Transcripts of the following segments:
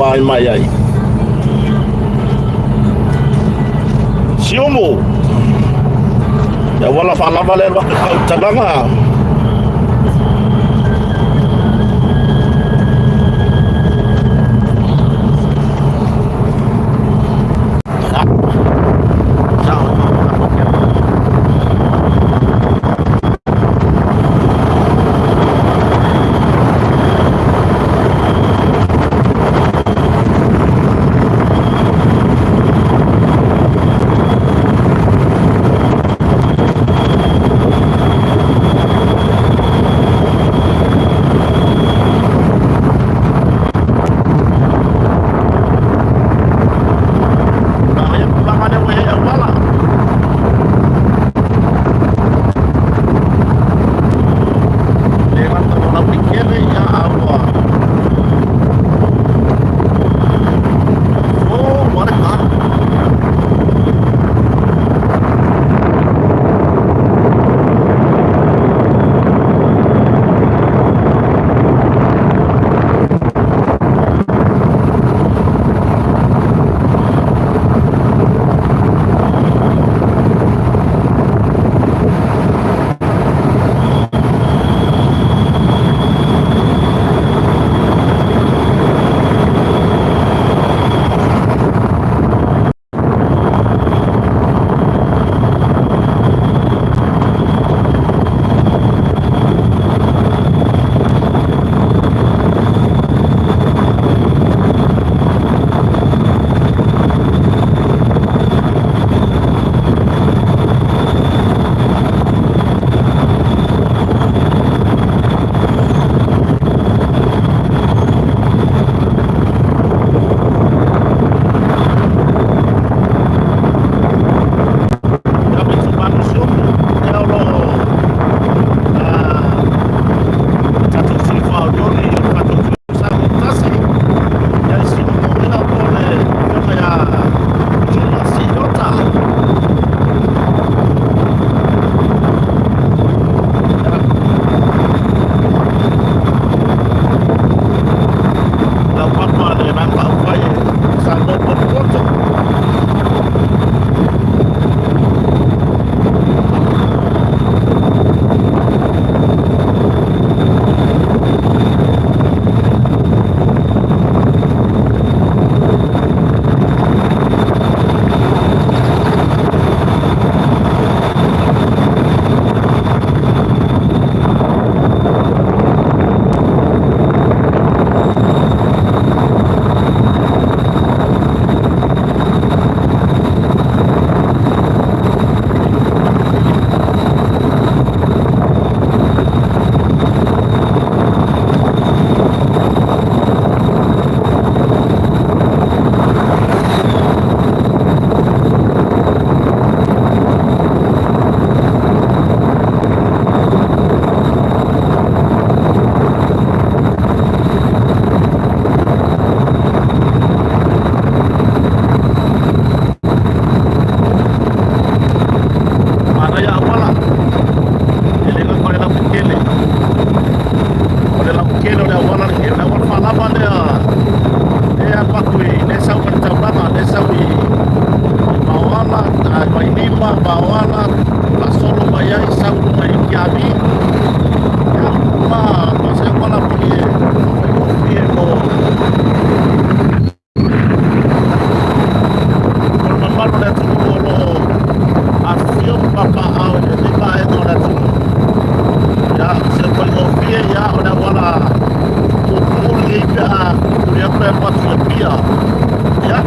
vaai mai ai. Siumu! Le auala faalava lea e alu atu i Fautalaga. Manaia tulaga lea ua i ai auala. Le gata ua lautetele, ia a ua fou lava le ta. Ia ma itumalo si upu, ia o lo o tatou sui faaolioli o le tatou Tuisamu tasi, ia i Siumu, ia po o le afioga ia Julius Iota. Ia, laupapa le Vaega Faaupufai e Samoa Potopoto. Manaia auala, e le gata o le lautetele, o le lautetele o le auala lenei, o le auala faalava lea e alu atu i le sau mai le taulaga, le sau i Maoala, Vailima, Maoala, faasolo mai ai sau i Tiavi. Ia, ma o se auala foi e faigofie mo O le mamalu o le atunuu o lo o afifio ma papaaao i lenei vaega o le atunuu. Ia, se faigofie, ia, o le auala puupuu lenei pe a tuli atu e alu atu i Apia. Ia,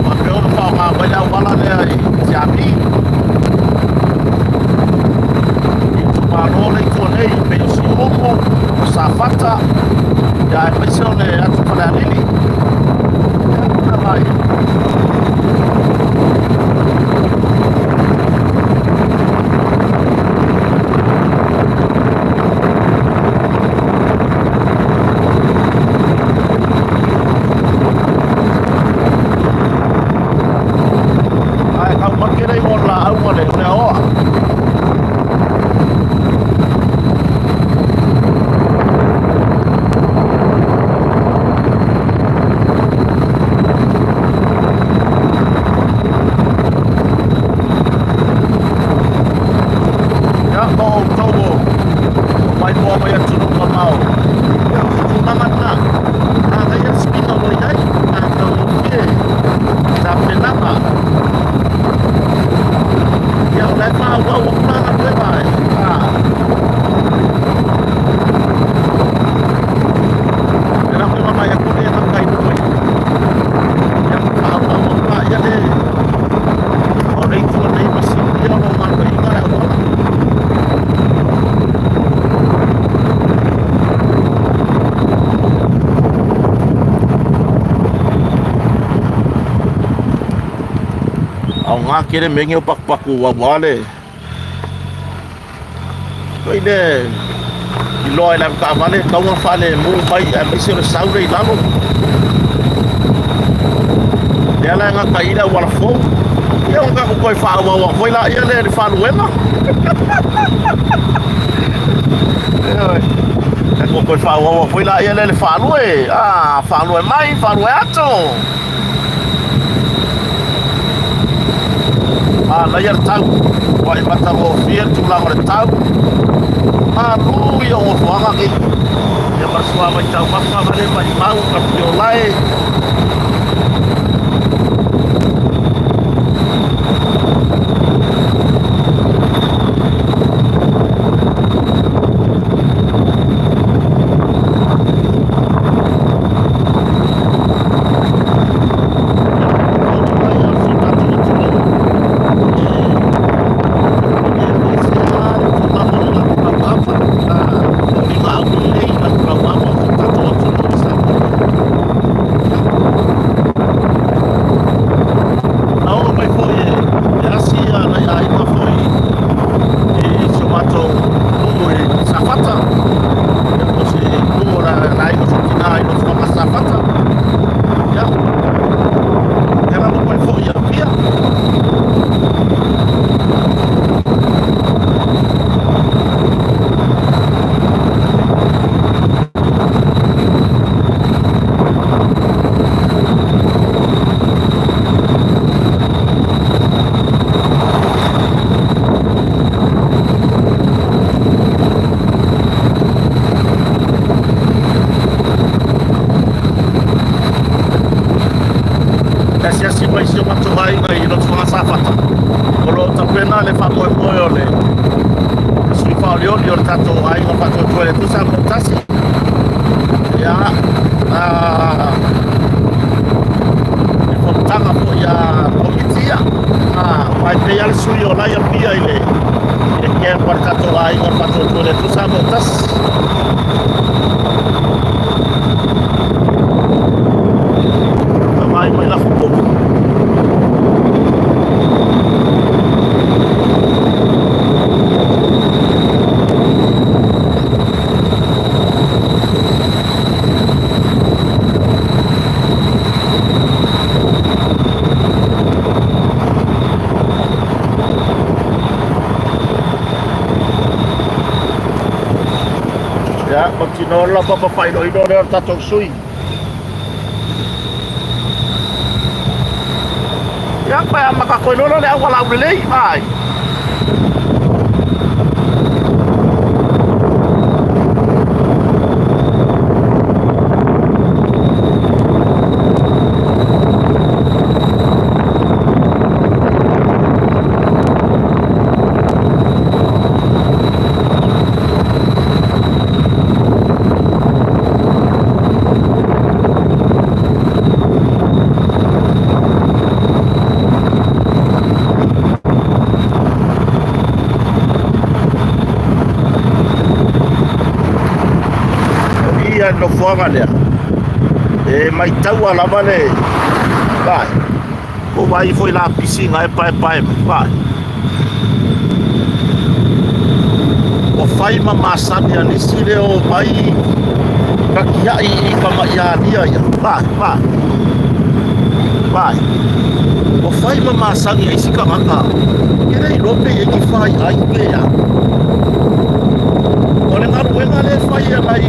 faapea ona faaaoga mai le auala lea i Tiavi. I itumalo le itu nei, pei o Siumu, o Safata, ia aemaise o le atu Falealili. Ia, mai. Ae tau make le igoa o le laau ma le aoa. faaauau atu la galuega e. E la foi vaavaai atu le gata i luga i ia faaauau atu laia le o le itu a nei masini ia o lo o galueaiina le auala. Aoga tele mea nei o patupatu aua le Foi le iloa e le avetaavale e tatau ona faalemu mai aemaise o le sau lea i lalo. Lea la e gata ai le auala fou. Ia ona tatou toe faaauau atu foi laia lea i le faluega. Ioe. Tatou toe faaauau atu foi laia lea i le faalue. Ah, faalue mai, faalue atu. Manaia le tau, ua e matagofie le tulaga o le tau. Malu ia o nofoaga nei. Ia ma le suavai taumafa ma le maimau ka piolae. Safata, o se nuu o le aiga o si ou tina i Lotofaga Safata. Ia, e lava mai foi i Apia. E asiasi mai si o matou aiga i Lotofaga Safata, o lo o tapena le faamoemoe o le sui faaolioli o le tatou aiga faatuatua i le Atua Samoa Tasi. Ia, le fonotaga foi a Komiti ia, aua e pei lava le sui o la e i Apia i le camp a le tatou aiga faatuatua i le Atua Samoa Tasi. Vaai mai lafupovi. Ia, mautinoa le laupapa faailoilo lea o le tatou sui. Ia, pe amata atu ai loa le auala aulelei, ai. Ia nofoaga lea e maitaua lava le vai ko vai foi lapisi na e paepae mai vai ua fai ma masani a nisi le o mai takiai i Kamaiālia ia vai vai vai ua fai ma masani a isi tagata e le iloa pe i ai ni faiai pe a. O le galuega lea e fai e nai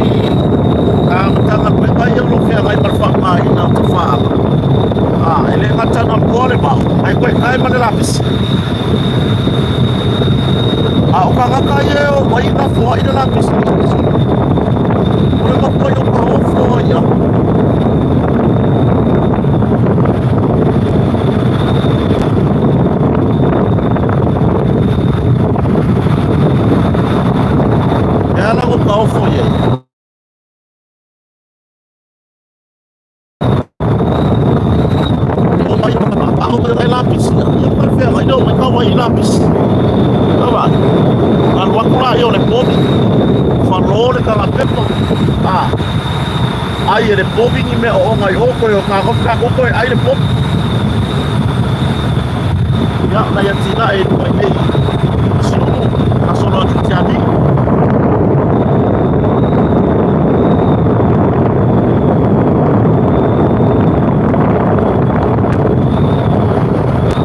Matagaluega ia o lo o feagai ma le faaaogaina o tafaala, e le gata ina moa le vao, ae toe tae ma le lapisi. A o tagata ia e omai lafoai le lapisi o le matuai o paofo ai lava. Ava, alu atu laia o le povi, falo le tagapepa, a, ai e le povi ni mea ooga i o toe o tagofi tatou toe ai le povi. Ia, nai atinae i luga i nei i Siumu, faasolo atu i Tiavi.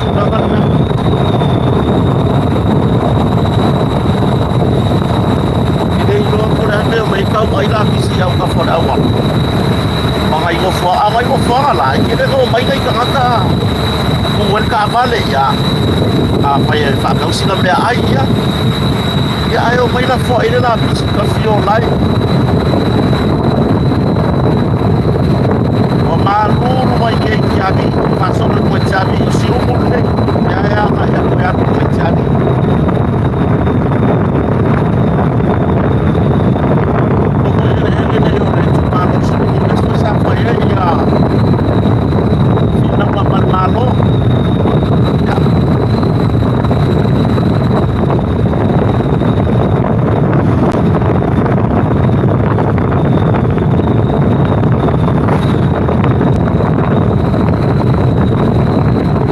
Tulaga lena. E le iloa po o le a le mea o mai ai tau ai lapisi i autafa o le auala. Ma nai nofoaga, a o nai nofoaga la, e tele ina omai nai tagata tu ai le taavale, ia, afai e faatau sina meaai, ia, ia ae omai lafoai le lapisi tafiola ai. Ua malulu mai nei i Tiavi, faasolo i tua i Tiavi, o Siumu lenei, ia e agai atu e alu i tua i Tiavi. O eleele nei o le itumalo o Siumu, lea foi sa fai ai ia finauga ma le Malo. Ia.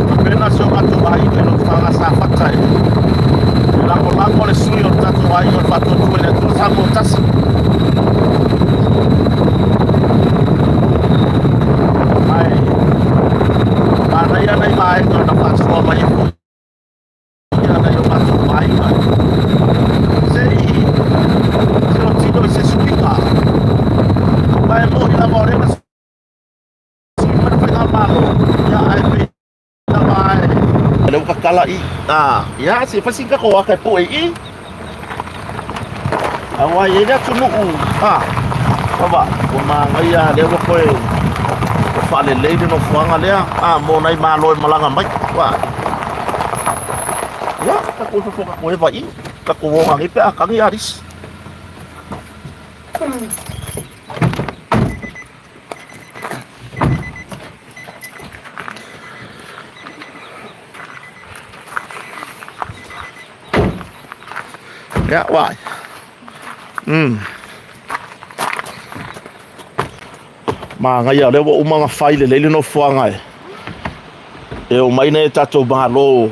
Tapena si o matou aiga i Lotofaga Safata e lagolago le sui o le tatou aiga o le Faatuatua i le Atua Samoa Tasi. Ae manaia nai vaega na faasoa mai ai foi ia nai o matou aiga. Se i tilotilo i se suiga. Aua e moni lava o lea na sui mai le faigamalo, ia ae pei lava e lea ua tatala i ia se i fai sina tatou ata e pue i i. Aua e i ai le atunuu, ava, ua manaia lea ua toe ua faalelei le nofoaga lea, mo nai malo e malaga mai. Ua, ia, tatou ifo tatou eva i, tatou oga nei pe a tagi alisi. Ia, uai. Manaia, o lea ua uma ona fai lelei le nofoaga e. E omai nei tatou malo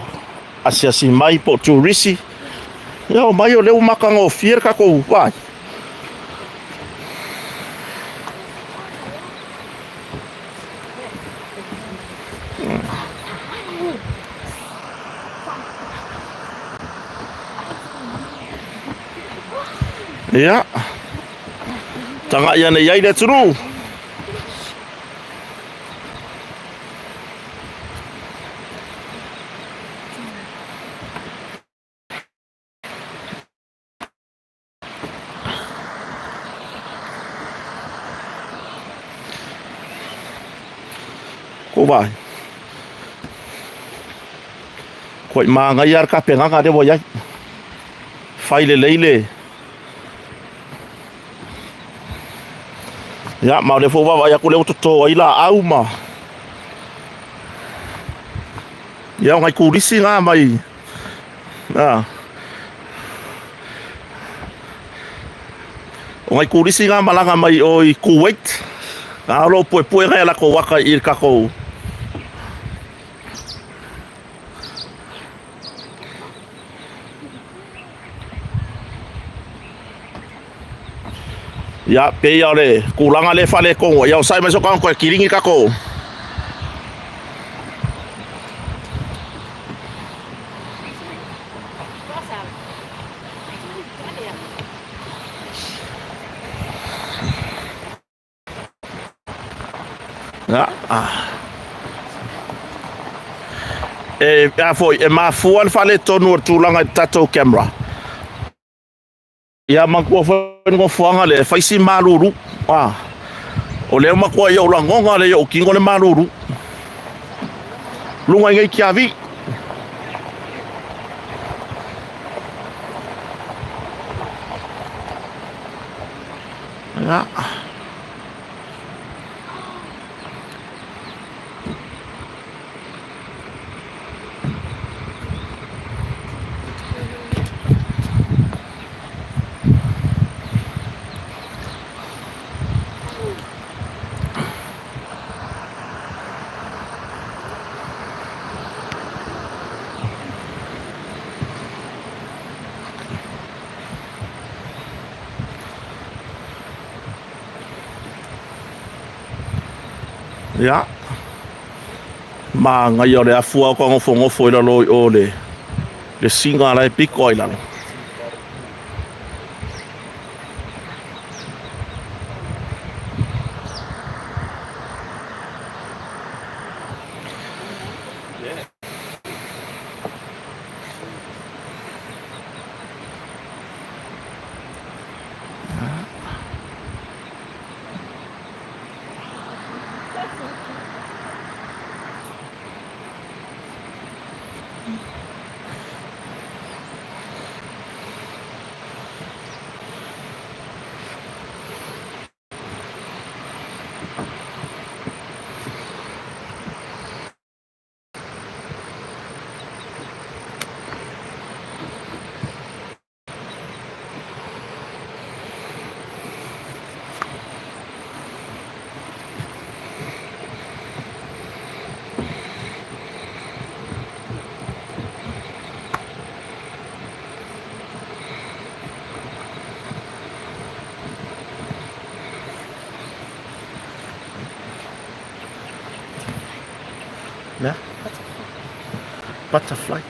asiasi mai po o turisi. Ia omai o lea ua matagofie le tatou vai. Ia. Tagai ane i ai le atunuu. Ko vai. Ko i māngai ar ka pengaga rewa iai. Whai le leile. Ia, ma o lea foi ua vaavaai atu o lea ua toto ai laau ma Ia, o nai turisi na mai a O nai turisi na malaga mai o i Kuwait. A o lo o puepue nai a latou aka i le tatou Ia, pei o le tulaga lea e faaletonu ai. Ia, onosai mai so tago toe kilini tatou. Ia. E, a foi, e mafua le faaletonu o le tulaga i le tatou camera. Ia manatua foi le nofoaga lea e fai si malulu. A, o lea matua i ou lagona lea i ou tino le malulu. Luga i nei tiavi. Ia. Ia. Manaia o le afu lava o nofonofo i lalo i o le le siga la e pito ai lalo. Mea? Butterfly.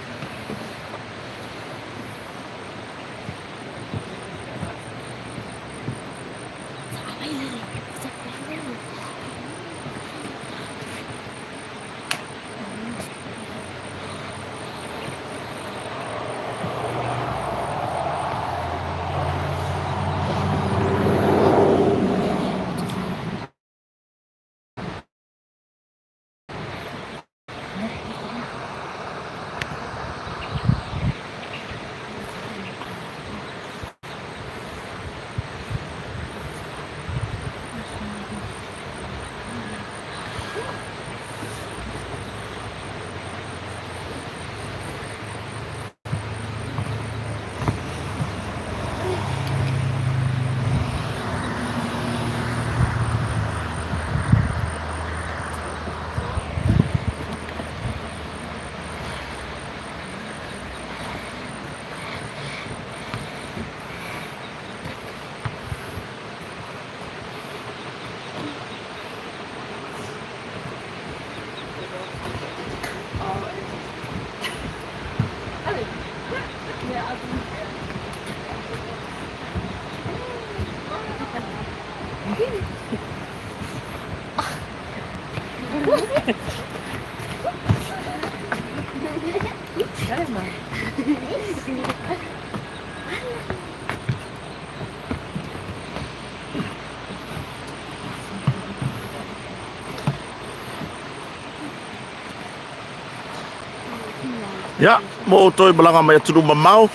Ia, mo outou e malaga mai atunuu mamao,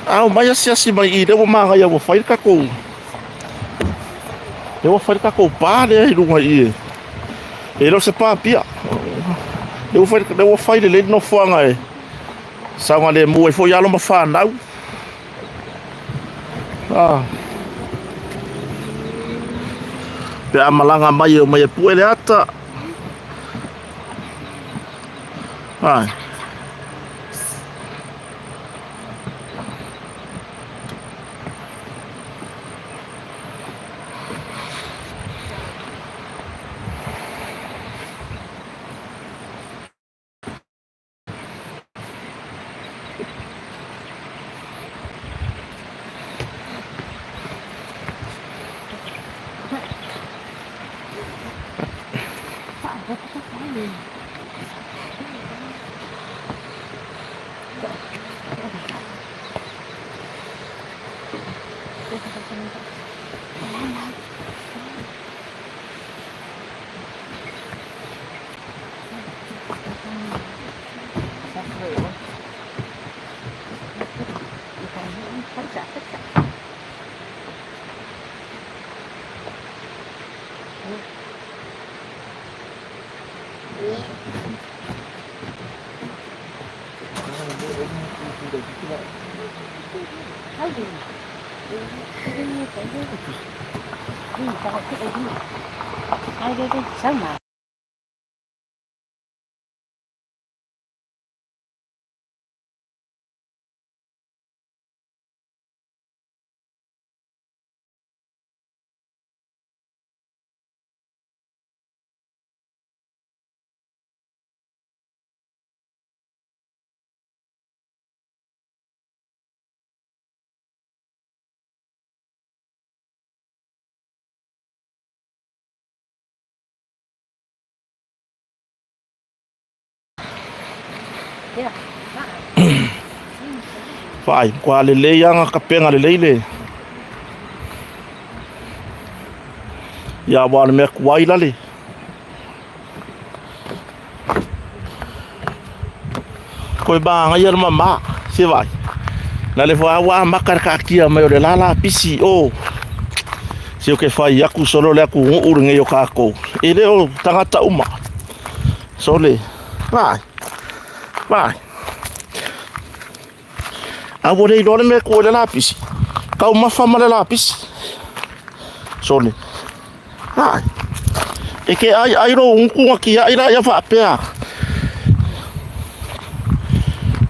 a omai asiasi mai i lea ua manaia ua fai le tatou lea ua fai le tatou pa lea i luga i i. E le o se pa pia. Lea ua fai, lea ua fai lelei le nofoaga e saogalemu ai foi alo ma fanau. Ah. Pe a malaga mai e omai e pue le ata. Ai. Vaai, matua lelei lava ona tapena lelei le Ia, aua o le mea tuai lale. Koe manaia le mama, se vaai. Na le foi ua amata le taatia mai o le lala pisi o. Se o ke fai aku solo le atunuu lenei o tatou. E le o tagata uma. Sole, vaai, vaai. A ua le iloa le mea e tu ai le lapisi. Taumafa ma le lapisi. Sole. Ai. E ke ai ai ro uku na ki ai la ia faapea.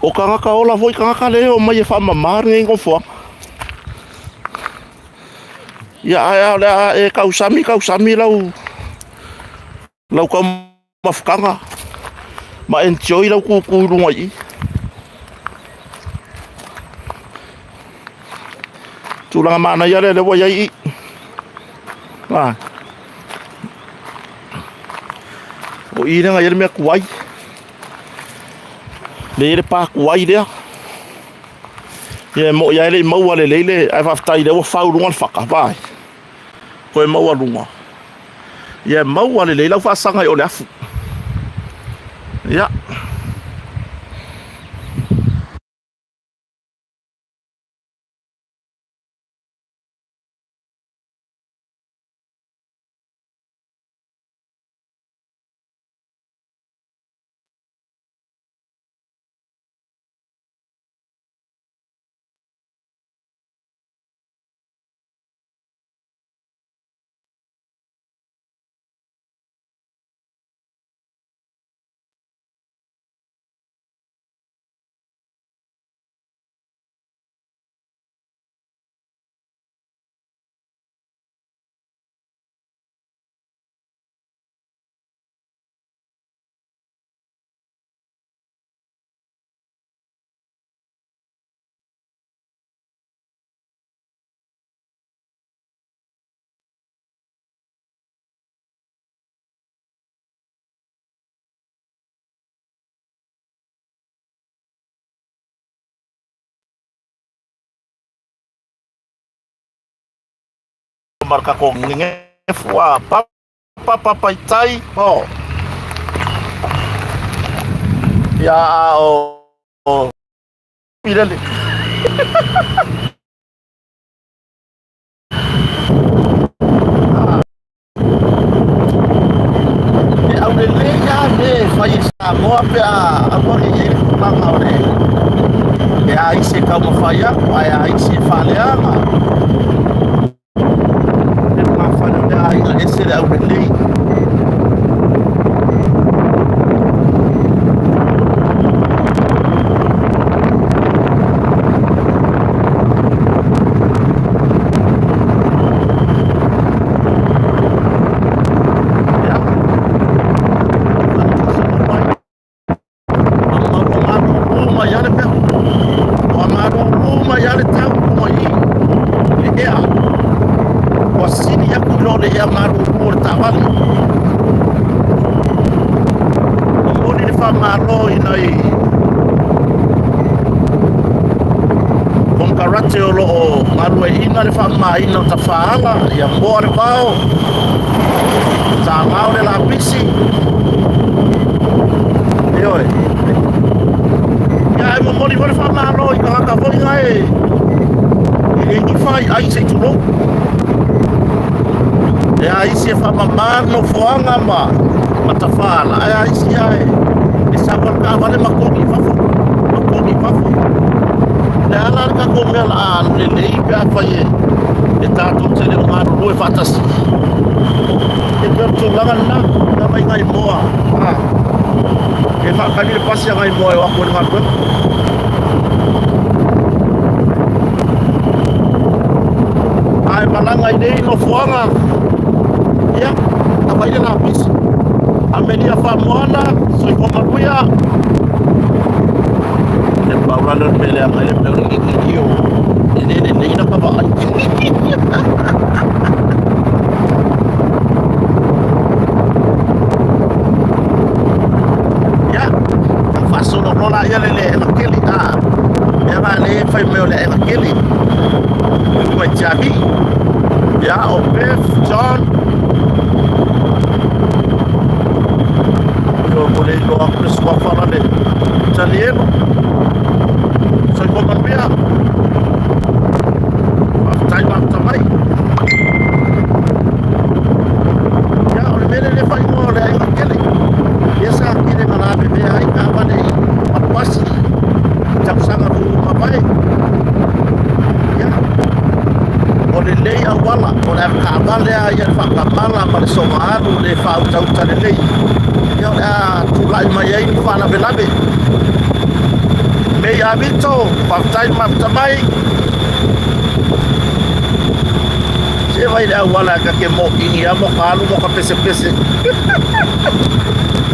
O kangaka ola foi kangaka le o mai e whaamama lenei nofoaga. Ia ae a o le a e tausami tausami lau lau taumafataga ma enjoy lau tūtū i luga i i. Tulaga manaia lea lea ua i ai i i. Ah. O i lea na i ai le mea tuai. Lea i ai le pa tuai lea. Ia e moi lava e le i maua lelei le ae faafetai lea ua fau luga le faka, vaai. Toe maua luga. Ia e maua lelei lau faasaga i o le afu. Ia. Ma le tatou gegefu a papa papa i tai o ia a o pilele. E aulelei lava mea e fai e Samoa pe a aua ne i i ai le tulaga o le e a isi e taumafai atu ae a isi e faaleaga. E lumafale o le aiga ese le aulelei. Faamalo i nai konekarate o lo o galueaiina le faamamaina o tafaala, ia moa le vao, tāgao le lapisi. Ioe. Ia, e momoli foi le faamalo i tagata foi na e e le ni fai ai se i tulou. E a isi e faamama le nofoaga ma ma tafaala, ae a isi lava e e sau lava le taavale ma togi i fafo, ma togi i fafo. O le a la le tatou mea o le a lelei pe afai e e tatou te le o galulue faatasi? E pei o le tulaga lena, na mai Gaimoa, a e faatali le pasi a Gaimoa e o atu ai i le galuega. Ae malaga i nei nofoaga, ia, aumai le lapisi. Amelia Faamoana, soifua manuia. E pau la lea o le mea leaga i le mea o le gigigio, e le lelei lata vaai. Ia, tau faasolo loa la. paia le le aega tele a lea la le fai mai o le aega tele mai Tiavi. Ia o Beth John yo mo le iloa atu le suafa la le Talieno. Soifua manuia. Faafetai mafuta mai. Ia o le mea lea le faaigoa o le aiga tele. Ia sa tele na lavevea ai taavale i Paluasi i tausaga foi ua mavae. Ia o lelei auala, o le avetaavale lava ia le faatamala ma le soga alu le faautauta lelei. Ia o le a tulai mai ai ni faalavelave. Mei Avito, faafetai le mafuta mai. Se vai le auala e ta te mōʻini a mo ka alu mo ka pesepese.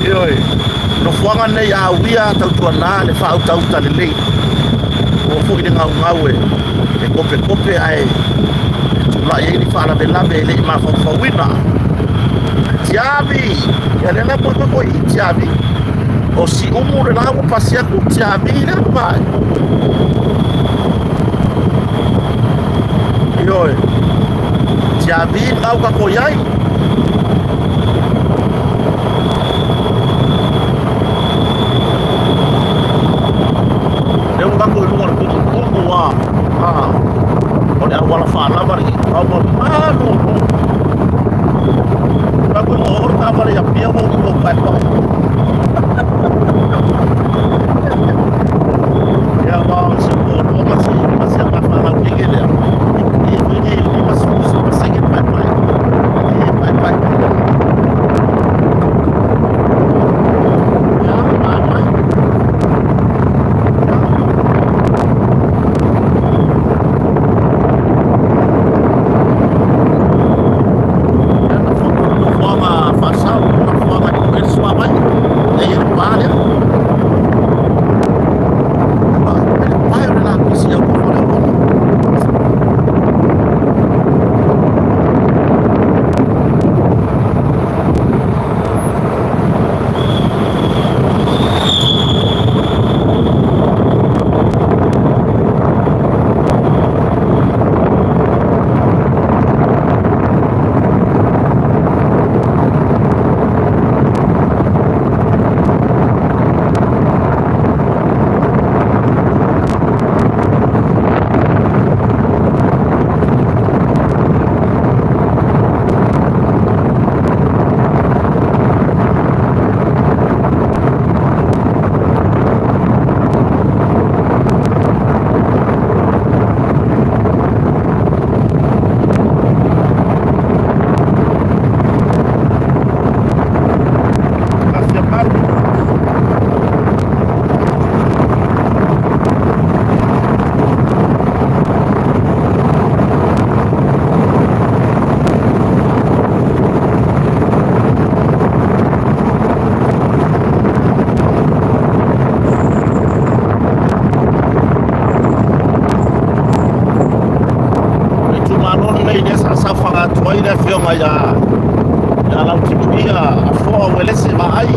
Ioe, nofoaga nei a uia tautuana le faautauta lelei. Ua foi le gaugau e e kopekope ae e tulai ai ni faalavelave e le i mafaufauina. Tiavi! Ia lea la ua koe i Tiavi. O Siumu le la ua pasi atu Tiavi lea ua Ioe. Tiavi lau ka koi ai. Lea ua tatou i luga o le tumutumu a a o le auala faalava le a ua malu tatou i o le taavale i Apia ua ua paepae. Ia ma o se puapua ma se ma se mafalaukeke lea. I foi nei 50 pasene paepae. E paepae. Ia, ma mai. Nofoaga faasau, nofoaga i le suavai, e i ai le pa lea. Le pae o le lapisi au o le auala. Afia malu. O le itumalo lenei lea sa saofaga atu ai le afioga ia ia Lautimuia Afoa Uelese Vaai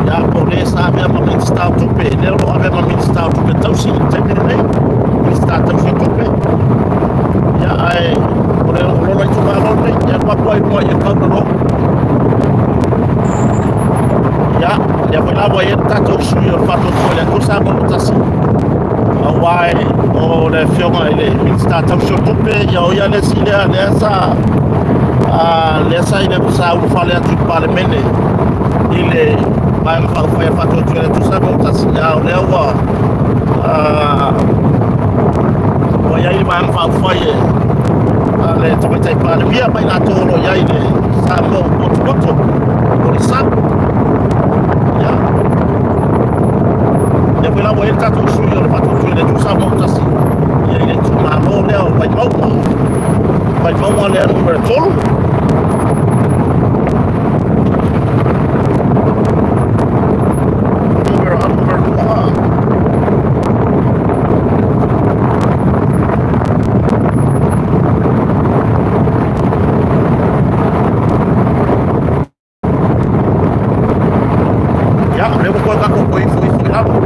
ia po o le sa avea ma Minisita o Tupe lea o lo o avea ma Minisita o Tupe Tausi i le taimi lenei Minisita Tausi o Tupe ia ae o le lona itumalo lenei ia alu atu ai i luga i le kaunalo ia lea foi la ua i ai le tatou sui o le Faatuatua i le Atua Samoa ua tasi aua o le afioga i le Minisita tausi o Tupe ia o ia le isi lea lea sa lea sa i le sa ulufale atu i le Palemene i le Vaega Faaupufai a Faatuatua i le Atua Samoa ua tasi a o lea ua ua i ai le Vaega Faaupufai e a le Tamaitai Palemia ma i latou o lo o i ai i le Samoa ua potopoto o le sa. Ia lea foi la ua i ai le tatou sui o le Faatuatua i le Atua Samoa ua tasi ia i le itumalo lea o Vaimauga Vaimauga lea numera 3. Numera numera 2. Ia, lea ua toe tatou toe ifo ifo i lalo.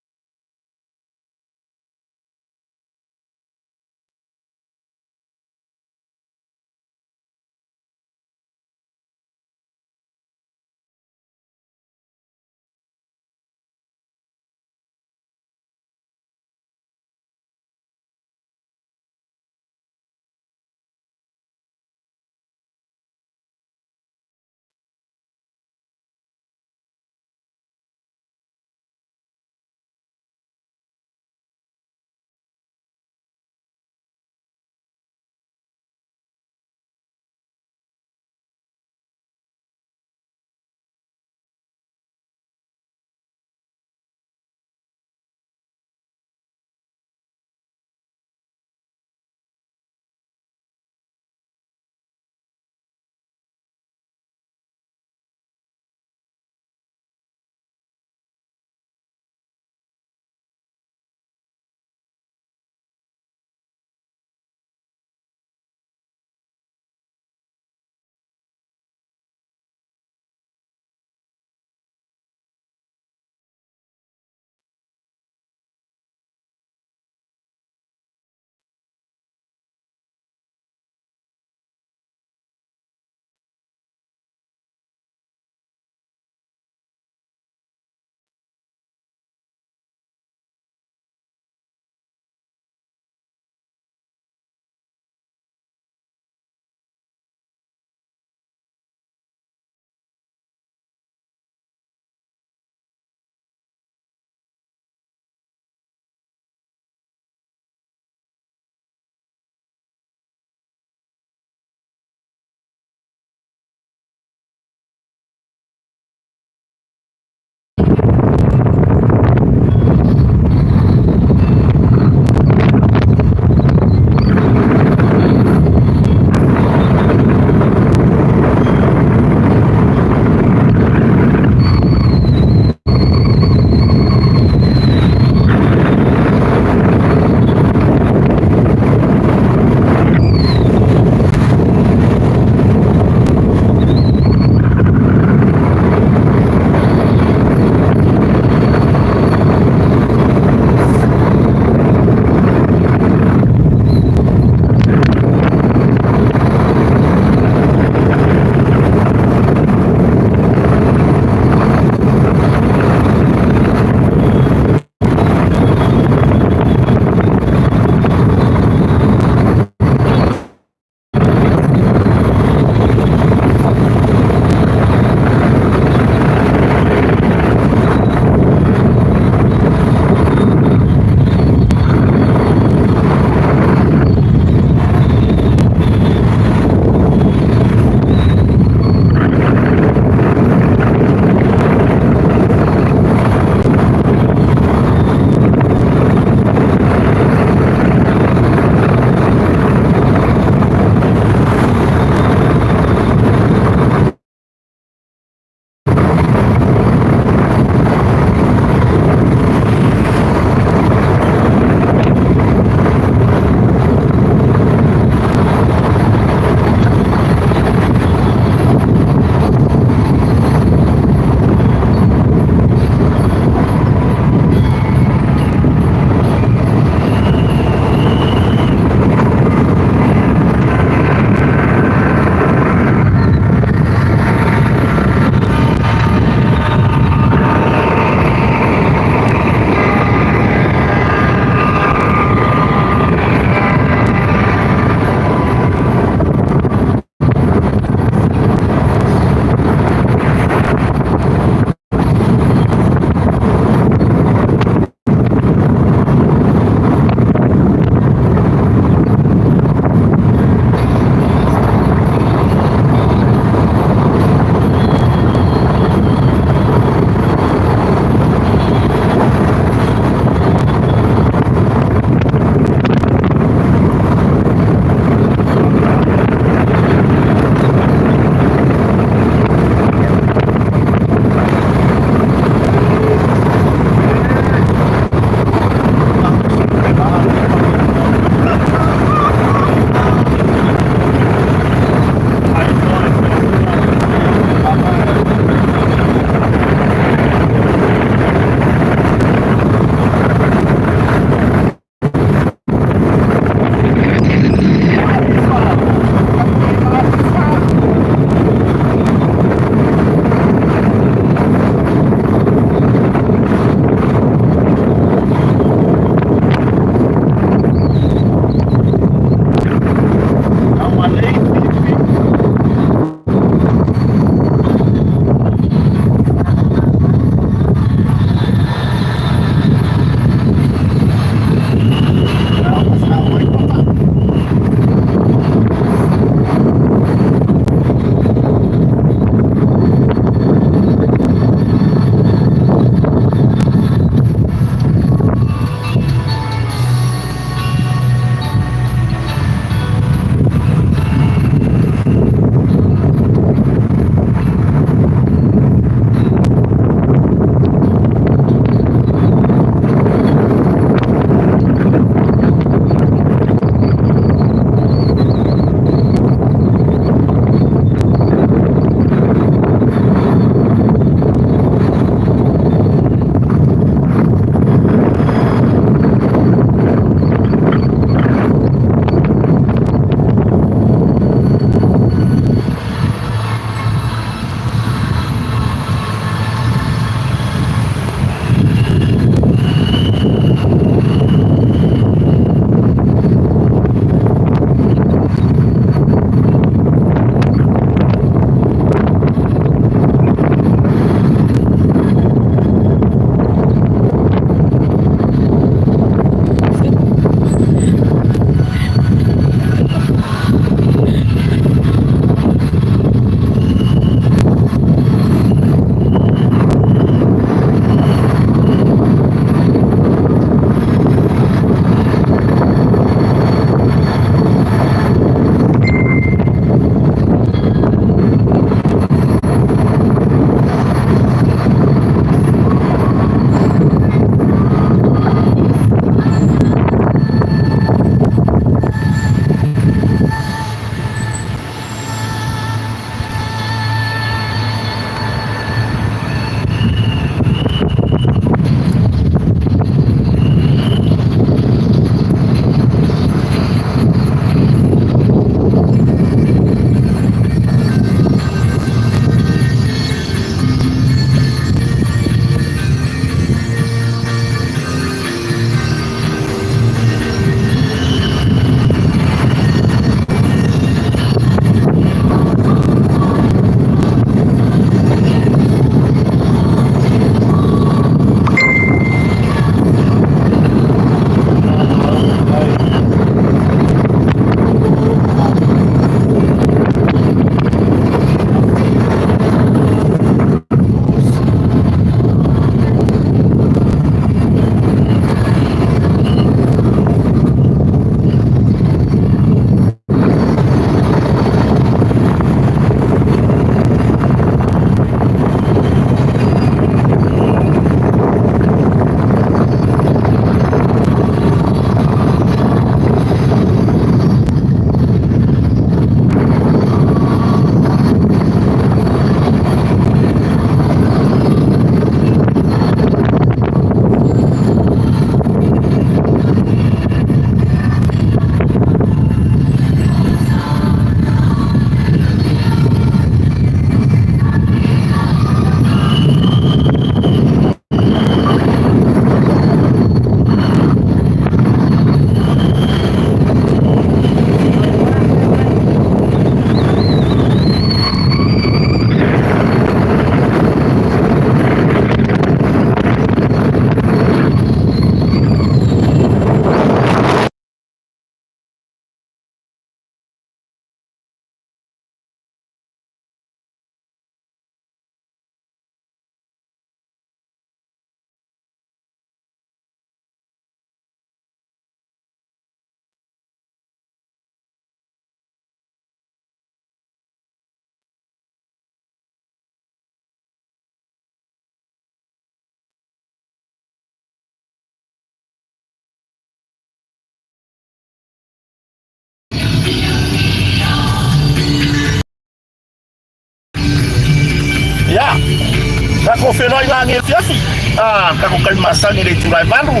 Tatou feiloaiga agi afiafi, a tatou taimi masani i le itula e 8,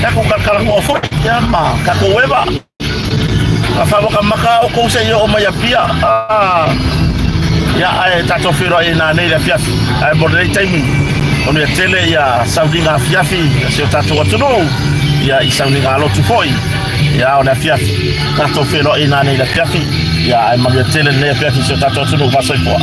tatou talatalanoa foi ia ma tatou eva. A faamatamata outou se i oo mai Apia, a ia ae tatou feiloai ai nanei i le afiafi. Ae mo lenei taimi, manuia tele ia sauniga afiafi a si o tatou atunuu, ia i sauniga lotu foi. Ia o le afiafi, tatou feiloai ai nanei i le afiafi, ia ae manuia tele lenei afiafi i si o tatou atunuu. Faasoifua.